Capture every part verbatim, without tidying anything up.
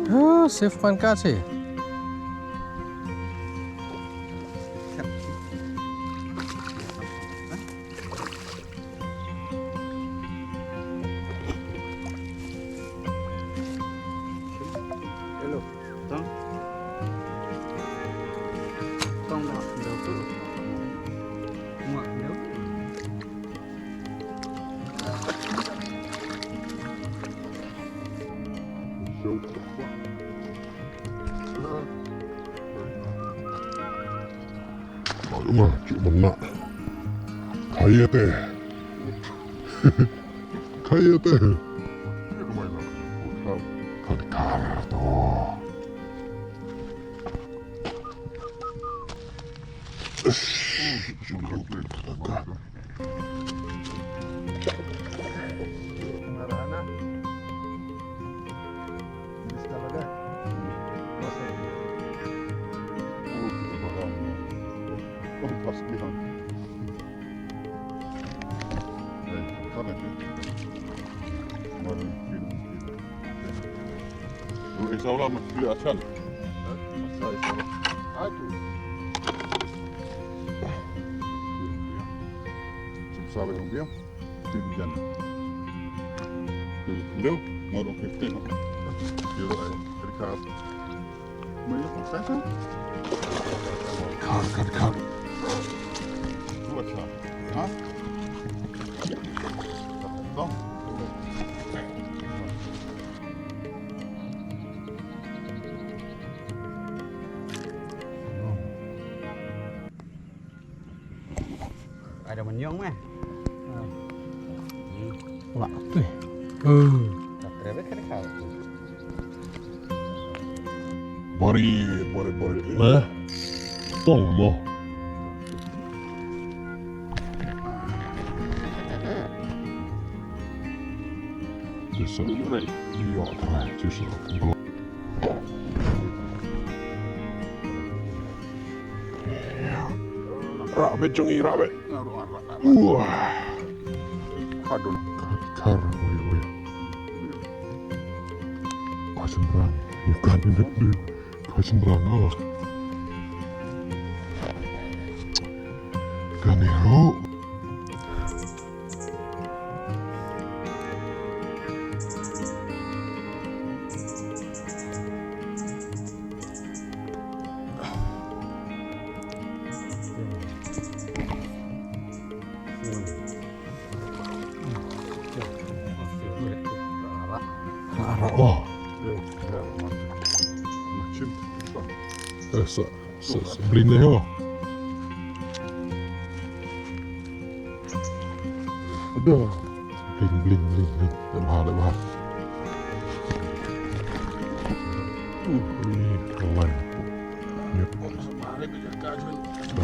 Ah, safe kan ka si. Hello. Tong. Tong da, da tu. Muak da. Mak, mak, cuk mena. Kaya teh. Kaya teh. Kar, kar tu. Kar, kar, kar. Ada menyong meh. Wah, tu. Eh. Tak terlalu kan kau. Bari, bari, bari. Meh. Tong mo. Just right. Yo, try. Just right. Rabbit jong i rabbit. Wah. Kadun. Kar, kar, oi, oi. Kar sembrang. Bukan ini. Kar sembrang, oh. Kan ni, oh. Ara, oh. Eh, sa, sa, sa, blin leh, oh. Aduh. Bling, bling, bling, bling. Leh bha, leh bha. Ui, kawan. Yep.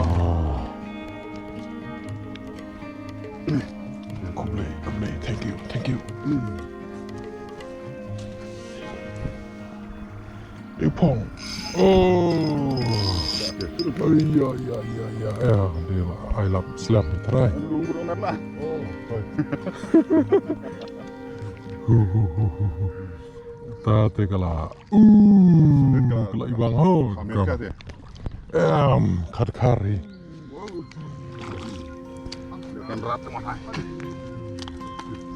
Ah. Khublei, khublei. Thank you, thank you. Ipong. Oh. Ai ya ya ya ya. Ya, dia ai lap slap ni try. Hu, hu, hu, hu, hu. Ta te kala. Uh, kala ibang ho. Kam. Em, khat khari. Kan rat teman hai.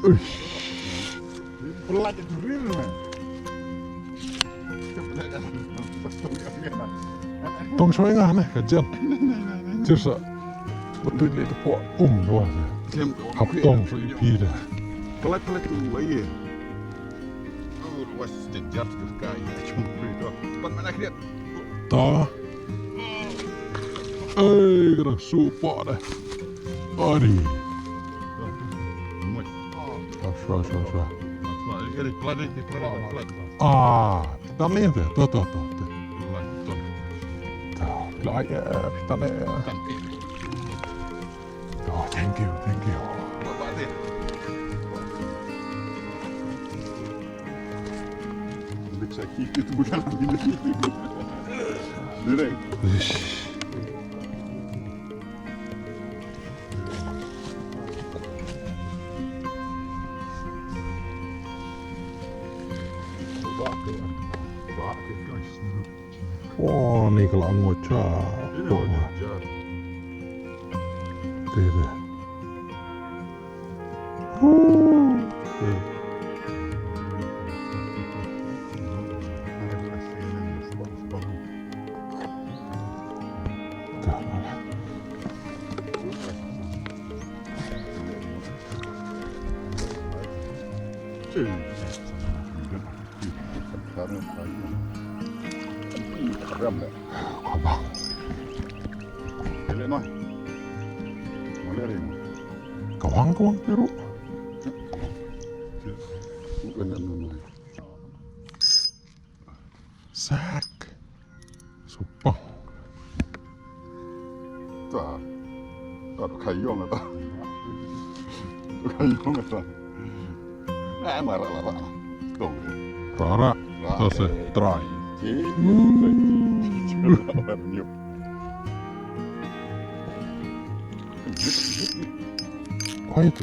Uish. Pelat itu real man. Tong shoi nga ne ka jan. Cheers. Betul ni tu po um doa. Hap tong so ipi dah. Pelat pelat tu aye. Oh, was the jar tu kai. Cuma tu. Pan mana kriat. Ta. Ai, kena supak dah. Adi. Shwa, shwa, shwa. Ah, tam ni tu. Tu, tu, tu, tu. Ta, Ai, eh, kita ne. Oh, thank you, thank you. Ish. Oh, ni ka la ngocha. Te te. Kawang, kawang, teru. Sak. Super. Ta. Ta, ka yong ta. Ka yong ta. Eh, mara la ba. Tong. Rara. Ta se try. Quiet.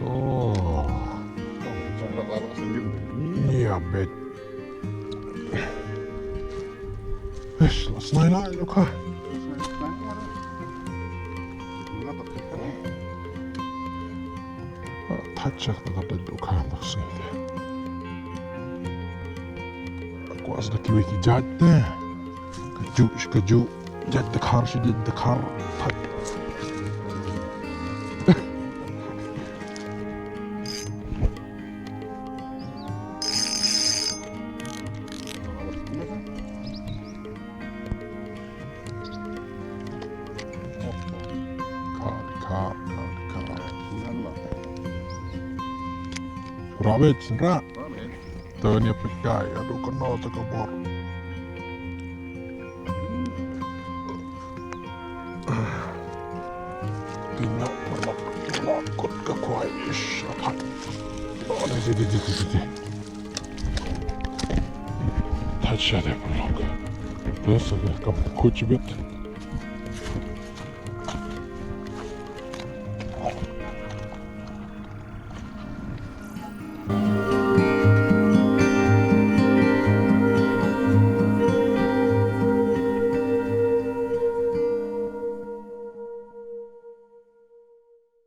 Oh. Iya, bet. Eish, la snai la, lo ka. Thait shah ta ka lo ka, ta sngi te. Kwah sa da kiwei ki jait te. Ka juh, ka juh. Jait dkhar, shi jait dkhar. Thait. Khar, khar, khar, khar. Rabbit, ra. Tanya pekai, aduh, kena teka bor. Tina, pelak, pelak, kot ka kwai, ish, apat. Oh, di, di, di. Thait shah de pelak. Terus, kam kuch bit.